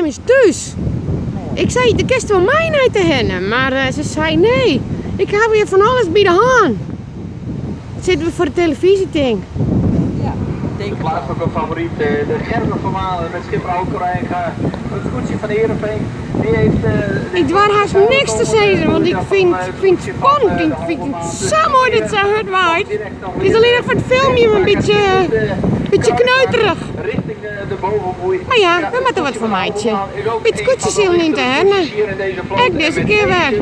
is thús. Ik sei, do kinst wol mei nei Terherne, mar se sei nee, ik ha wer fan alles by de hân. Sitte we foar de telefyzje tink. Ja, denk De het wel. plaatselijke favoriet, de Gerben van Malen met schipper Auke Het scootje van Heerenveen. Die heeft, Ik doar hast niks te sizzen, want ik fyn, fyn it spannend. Ik fyn it sa moai dat it sa hurd waait. It is allinnich foar it filmjen in bytsje, bytsje kneuterich. Richting de bovenboei. Mar ja, we moatte wat fan meitsje. By it skûtsjesilen yn Terherne. Ek dizze kear wer.